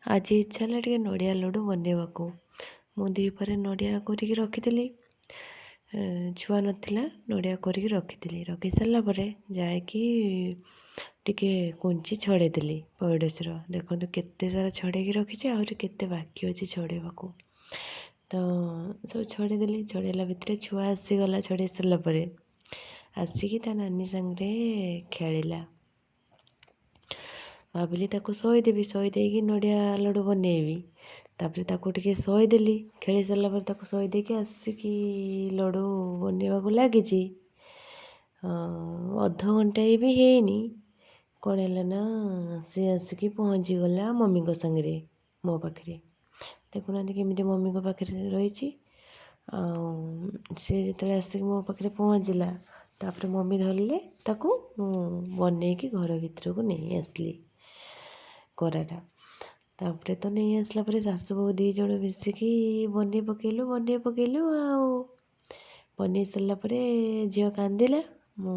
ଆଜି ଇଚ୍ଛା ହେଲା ଟିକେ ନଡ଼ିଆ ଲଡ଼ୁ ବନେଇବାକୁ। ମୁଁ ଦ୍ୱିପହରେ ନଡ଼ିଆ କୋରିକି ରଖିଥିଲି, ଛୁଆ ନଥିଲା, ନଡ଼ିଆ କୋରିକି ରଖିଥିଲି। ରଖି ସାରିଲା ପରେ ଯାଇକି ଟିକେ କୁଞ୍ଚି ଛଡ଼େଇଦେଲି ପଇଡ଼ ଶିର। ଦେଖନ୍ତୁ କେତେ ସାରା ଛଡ଼େଇକି ରଖିଛି, ଆହୁରି କେତେ ବାକି ଅଛି ଛଡ଼େଇବାକୁ। ତ ସବୁ ଛଡ଼େଇଦେଲି। ଛଡ଼େଇଲା ଭିତରେ ଛୁଆ ଆସିଗଲା। ଛଡ଼େଇ ସାରିଲା ପରେ ଆସିକି ତା ନାନୀ ସାଙ୍ଗରେ ଖେଳିଲା। ଭାବିଲି ତାକୁ ଶୋଇଦେବି, ଶୋଇ ଦେଇକି ନଡ଼ିଆ ଲଡ଼ୁ ବନେଇବି। ତାପରେ ତାକୁ ଟିକେ ଶୋଇଦେଲି। ଖେଳି ସାରିଲା ପରେ ତାକୁ ଶୋଇ ଦେଇକି ଆସିକି ଲଡ଼ୁ ବନେଇବାକୁ ଲାଗିଛି, ଅଧଘଣ୍ଟାଏ ବି ହେଇନି, କ'ଣ ହେଲା ନା ସିଏ ଆସିକି ପହଞ୍ଚିଗଲା ମମିଙ୍କ ସାଙ୍ଗରେ ମୋ ପାଖରେ। ଦେଖୁନାହାନ୍ତି କେମିତି ମମିଙ୍କ ପାଖରେ ରହିଛି। ଆଉ ସିଏ ଯେତେବେଳେ ଆସିକି ମୋ ପାଖରେ ପହଞ୍ଚିଲା, ତାପରେ ମମି ଧରିଲେ ତାକୁ, ମୁଁ ବନେଇକି ଘର ଭିତରକୁ ନେଇ ଆସିଲି କୋରାଟା। ତାପରେ ତ ନେଇ ଆସିଲା ପରେ ଶାଶୁ ବୋହୂ ଦୁଇ ଜଣ ମିଶିକି ବନେଇ ପକେଇଲୁ, ବନେଇ ପକେଇଲୁ। ଆଉ ବନେଇ ସାରିଲା ପରେ ଝିଅ କାନ୍ଦିଲା। ମୁଁ